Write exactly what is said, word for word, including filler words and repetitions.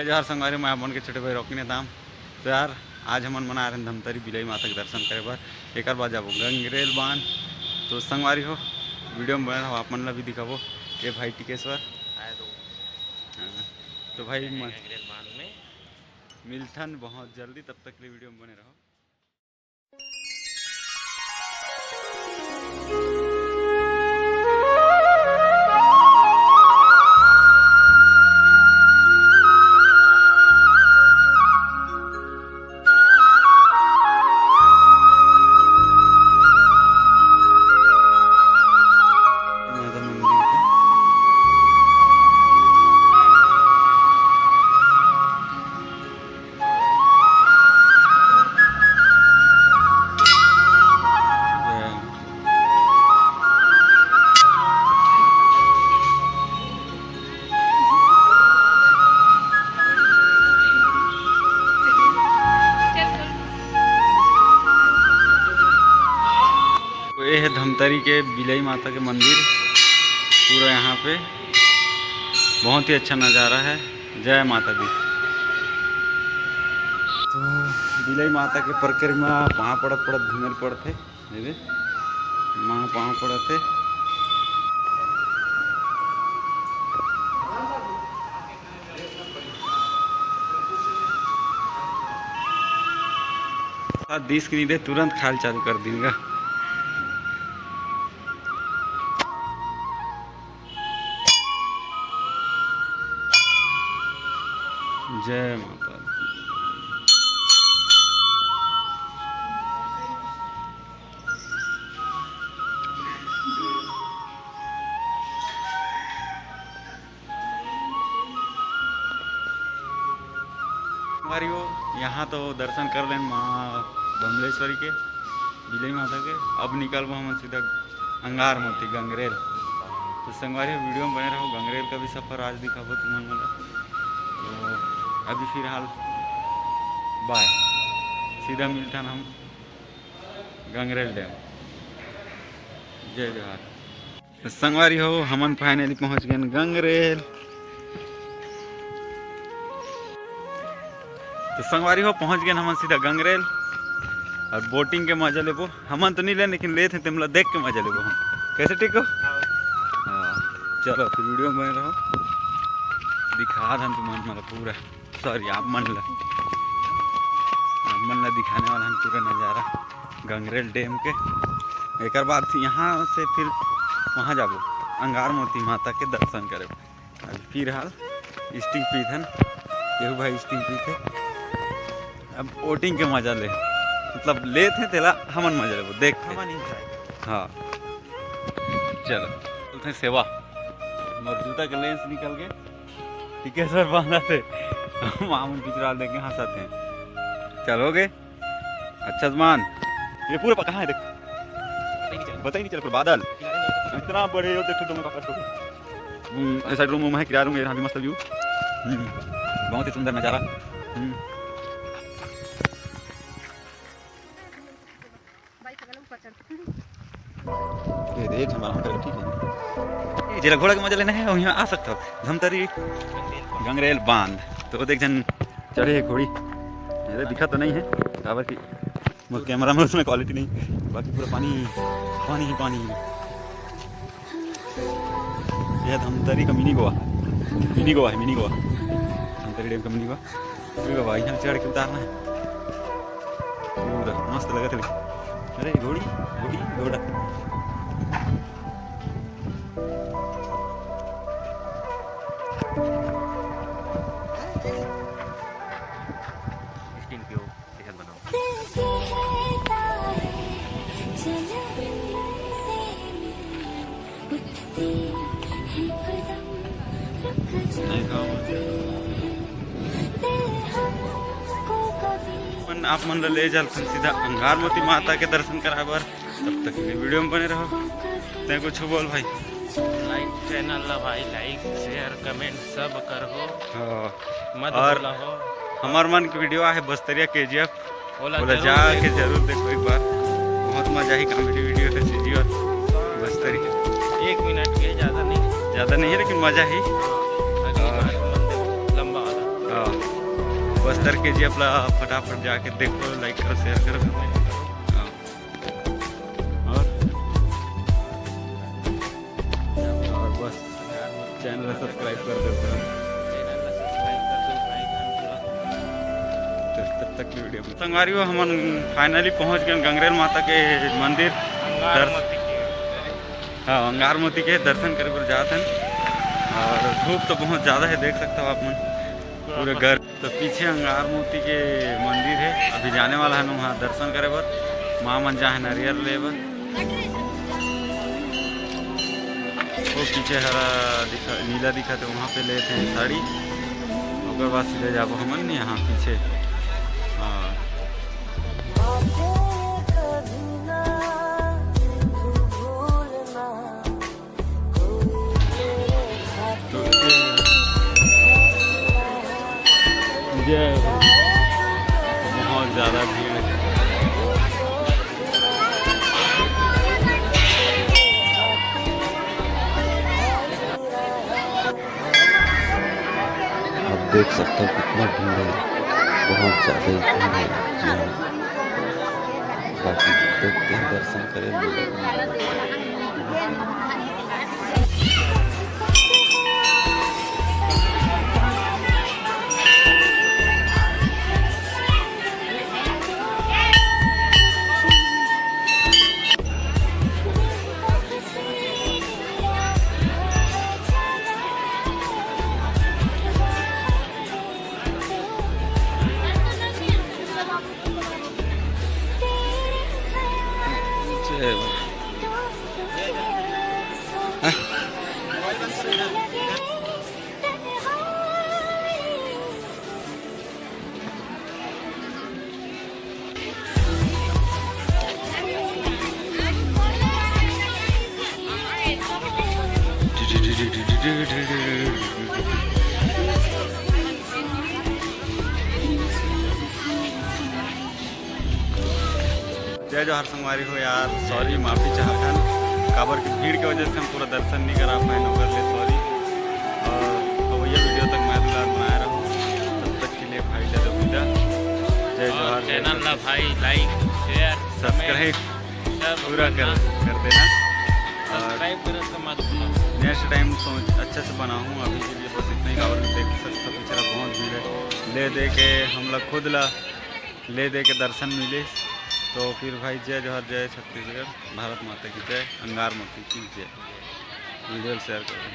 यार संगवारी, मैं आप मन के छोटे भाई रॉकी नेताम। तो यार, आज हमन मन आए रहन धमतरी बिलई माता के दर्शन करे बर, एकर बाद जाबो गंगरेल बांध। तो संगवारी हो, वीडियो में बने रहो, आप मन ला भी दिखाबो। ये भाई टिकेश्वर। हाय दोस्त। हाँ, तो भाई मैं म-, गंगरेल बांध में। मिलथन बहुत जल्दी, तब तक के लिए वीडियो में बने रहो। तो ये है धमतरी के बिलई माता के मंदिर, पूरा यहाँ पे बहुत ही अच्छा नज़ारा है। जय माता दी। तो बिलई माता के परिक्रमा पाँव पड़त पड़त घूमे ल पड़थे। देखे, माँ पाँव पड़त हे। साथ दिस के नी दे, तुरंत खाल चालू कर दिन गा। जय माता दी। संगवारी हो, यहाँ तो दर्शन कर लेन माँ बमलेश्वरी के, बिलई माता के। अब निकलबो हमन सीधा अंगार मोती गंगरेल। तो संगवारी हो, वीडियो में बने रहो, गंगरेल का भी सफर आज दिखाबो तुमन मन ला। तो अभी फिलहाल बाय, सीधा मिलथन हम गंगरेल डैम। जय जोहार। तो संगवारी हो, हमन finally पहुंच गए गंगरेल। तो संगवारी हो, पहुंच गए हमन सीधा गंगरेल और बोटिंग के मजा लेबो। हमन तो नहीं लेन, लेकिन लेत हैं, तेमला देख के मजा लेबो हम। कैसे, ठीक हो? हाँ, चलो फिर वीडियो में बने रहो, दिखा दन तुमन मन ला पूरा। सॉरी, आप मन ला, आप मन ला दिखाने वाला हन पूरा नज़ारा गंगरेल डैम के। एकर बाद यहाँ से फिर वहाँ जाबो अंगार मोती माता के दर्शन करे। अभी फिलहाल स्टिंग पीथन, केहू भाई स्टिंग पीथे। अब बोटिंग के मजा ले, मतलब लेत हैं तेला हमन मजा लेबो, देख के। हमन enjoy करबो। हाँ, चलो चलते हैं सेवा। मोर जूता के लेंस निकल गए। टिकेश्वर बांधा थे। मामून पिछड़ा देखे हंसत हैं। चल, हो गए। अच्छा सामान। ये पूरा पका है, देख। पता ही नहीं चला, पूरा बादल। इतना बड़े हो, देखो, दोनों का हम्म, ऐसा रूम वूम है, किराया रूम, यहाँ भी मस्त व्यू। हम्म, बहुत ही सुंदर नज़ारा। हम्म। ये देख, हमारा होटल ठीक है। ये जेला घोड़ा के मजा लेना है, वहीं आ सकता हो। धमतरी गंगरेल बांध। तो देख, जन चढ़े है घोड़ी। ये दिखा तो नहीं है, काबर कि मोर कैमरा में उसमें क्वालिटी नहीं, बाकी पूरा पानी, पानी ही पानी है। ये धमतरी का मिनी गोवा, मिनी गोवा है, मिनी गोवा, धमतरी डैम का मिनी गोवा। अरे बाबा, यहाँ चढ़ के उतारना है। पूरा मस्त लगा था। अरे घोड़ी, घोड़ी, घोड़ा। स्टीम पियो, सेहत बनाओ। मन आप मन ला ले जाल सीधा अंगार मोती माता के दर्शन कराए बर। तब तक के वीडियो में बने रहो। तैं कुछ बोल भाई। लाइक चैनल ला भाई, लाइक, शेयर, कमेंट सब करहो। हाँ। मत और भूलहो। हमार मन के वीडियो आहे बस्तरिया केजीएफ, ओला ओला जरूर जाके देखो। जरूर देखो एक बार। बहुत मजा ही कॉमेडी वीडियो है सीजी और बस्तरी। एक मिनट के, ज़्यादा नहीं। ज़्यादा नहीं है, लेकिन मजा ही। हाँ, अगली हाँ। बार मन देखो, लंबा वाला। बस्तर के जी आप ला फटाफट जाके देखो, like करो, share करो, comment करो। हाँ। और और बस channel ला subscribe कर देते हैं। तो तब तक की video में संगवारी हो, हमन finally पहुंच गए गंगरेल माता के मंदिर। अंगार दर्श- मोती के। हाँ, अंगार मोती के दर्शन करे बर जात हन। और धूप तो बहुत ज़्यादा है, देख सकते हो आप मन पूरे घर। तो पीछे अंगार मोती के मंदिर है, अभी जाने वाला है वहाँ दर्शन करे बर। माँ मन जाए नारियल ले बर। वो पीछे हरा दिखा, नीला दिखा, तो वहाँ पे लेते हैं साड़ी, ओकर बाद सीधे जाबो हमन यहाँ पीछे। हाँ। तो ये बहुत ज़्यादा भीड़ है। आप देख सकते हो कितना भीड़ है, बहुत ज़्यादा ही भीड़ है। जी हाँ, बाकी देखते हैं, दर्शन करें। जय जोहार संगवारी हो यार, sorry, माफ़ी चाहत हन, काबर कि भीड़ के वजह से हम पूरा दर्शन नहीं करा पाए, ओकर ले sorry। और अब ये video तक मैं दुलार बनाए रहूँ, तब तक के लिए भाई ले दो विदा। जय और जोहार, जय channel ला छत्तीसगढ़। भाई like, share, subscribe comment सब पूरा कर, करना। कर देना। और subscribe करत तो मत भूलना। Next time सोच अच्छा से बनाहूँ, अभी के लिए बस इतना ही। काबर देख सकते हो, पिछड़ा बहुत भीड़ है, ले दे के हम लोग खुद ला ले दे के दर्शन मिले। तो फिर भाई जय जोहार, जय छत्तीसगढ़, भारत माता की जय, अंगार मोती की जय। Video share करो।